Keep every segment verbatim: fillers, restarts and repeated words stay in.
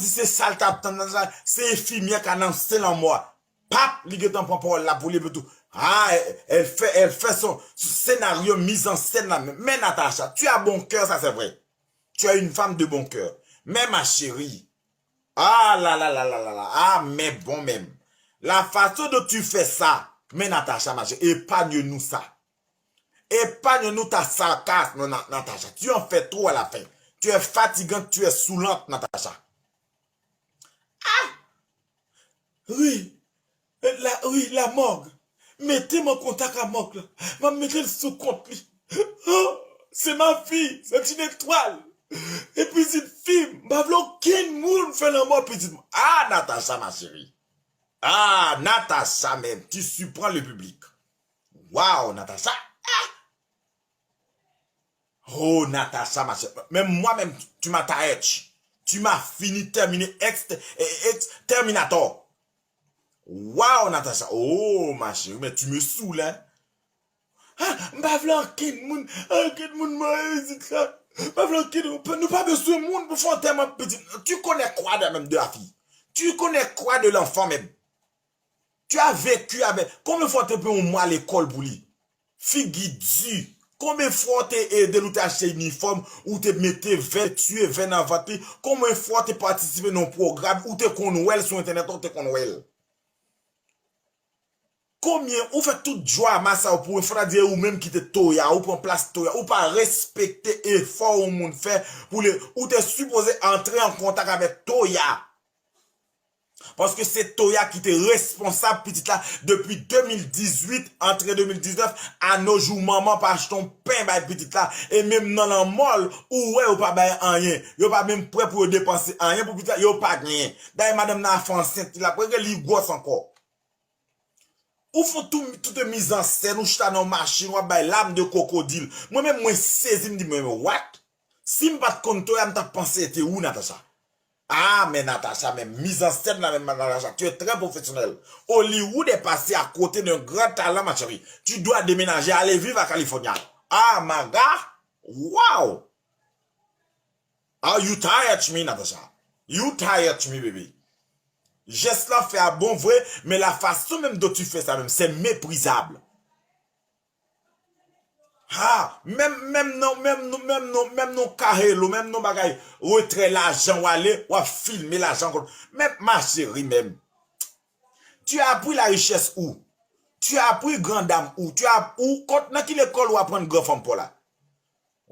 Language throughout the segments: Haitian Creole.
di se sa l t ap tann nan sa, se enfimyè k anonse lanmò a. Pap, li gentan pran pawòl la pou li epi tou. Ah, elle fait, elle fait son, son scénario, mise en scène la. Mais Natacha, tu as bon cœur, ça c'est vrai. Tu as une femme de bon cœur. Mais ma chérie, ah là là là là là là, ah mais bon même. La façon dont tu fais ça, mais Natacha, ma chérie, épargne-nous ça. Épargne-nous ta sarcasme, Na- Natacha. Tu en fais trop à la fin. Tu es fatigante, tu es saoulante, Natacha. Ah! Wi, la, wi, la mòg. Mete m an kontak a mòg la. M ap mete l sou kont li. Oh, c'est ma fille, c'est une étoile. E pitit fi m, m pa vle okenn moun fè lanmò pitit mwen. Ah, Natacha, ma chérie. Ah, Natacha menm, tu surprends le public. Wow, Natacha. Ah! Oh, Natacha, ma chérie. Même moi-même, tu m'as taillé. Tu m'as fini, terminé, ex, ex, Terminator. Wow, Natacha. Oh, ma chérie, mais tu me saoules, hein. Ah, m pa vle ankenn moun, ankenn moun mwen isit la. M pa vle ankenn, nou pa bezwen moun pou fè antèman pitit. Tu connais quoi de même de la fille? Tu connais quoi de l'enfant même? Tu as vécu avec, konbyen fwa w te peye yon mwa lekòl pou li? Figi di. Konbyen fwa w te ede l, ou te achte inifòm, ou te mete ven, tiye ven nan vant li? Konbyen fwa w te patisipe nan yon pwogram, ou te konn wè l sou entènèt, ou te konn wè l? Konbyen, ou fè tout drama sa yo pou, fò ta di e ou menm ki te Toya, ou pran plas Toya, ou pa respekte efò yon moun fè pou li, ou te sipoze antre an kontak avèk Toya. Paske se Toya ki te responsab pitit la depi de mil dizuit, antre de mil diznèf, a no jou manman pa achte yon pen bay pitit la, e menm nan lanmò l, ou wè yo pa bay anyen, yo pa menm prè pou yo depanse anyen pou pitit la, yo pa genyen. Dayè madanm nan a fè ansent li, l ap rele li gwòs ankò. Ou fè tout, tout mizansen, ou chita nan yon machin, w ap bay larmes de crocodile. Mwen menm, mwen sezi, m di, men what? Si m pa t konn Toya, m t ap panse se ou, Natacha. Ah, men Natacha, men mizansen la, men Natacha, tu es très professionnelle. Hollywood est passé à côté d'un grand talent, ma chérie. Tu dois déménager, aller vivre à California. Ah, my God! Wow! Ah, you tired me, Natacha. You tired me, baby. Jès la fè a bon vre, men la fason menm dont tu fais ça menm, c'est méprisable. Ha, menm, menm non, menm non, menm non, menm non kahelo, menm non bagay retrè lajan w ale, w ap filme lajan kon. Men ma chérie menm. Tu as appris la richesse où? Tu as appris grand dame où? Tu as, ou, kot, nan ki lekòl ou aprann gran fanm pa w la?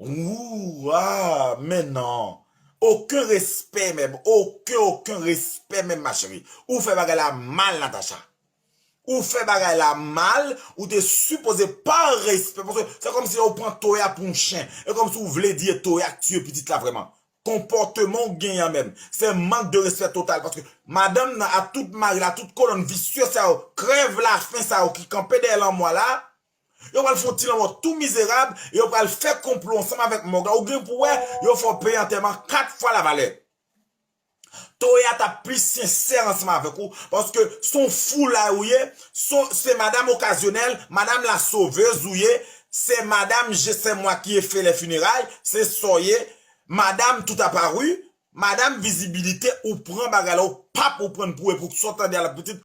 Ou, ah, men non. Okenn respè menm, okenn, okenn respè menm, ma chérie. Ou fè bagay la mal, Natacha. Ou fè bagay la mal, ou te sipoze pa respè, paske se kòmsi ou pran Toya pou yon chen. E kòmsi ou vle di e Toya k tiye pitit la vrèman. Konpòteman ou genyen an menm, se mank de respè total, paske madanm nan ak tout mari l, tout kolonn visye sa yo, krèv lafen sa yo ki kanpe dèyè lanmò a la, yo pral fè yon ti lanmò tou mizerab, e yo pral fè konplo ansanm avèk mòg la. Ou gen pou wè, yo fè w peye antèman kat fwa lavalè. Toya t ap pli sensè ansanm avèk ou, paske se yon foulay ou ye, se, se madanm okazyonèl, madanm la soveuz ou ye, se madanm je sais moi qui ai fait les funérailles, se sa w ye, madanm tout apparu, madanm vizibilite, ou pran bagay la, ou pap, ou pran pou, e pou sa w tande a la pitit,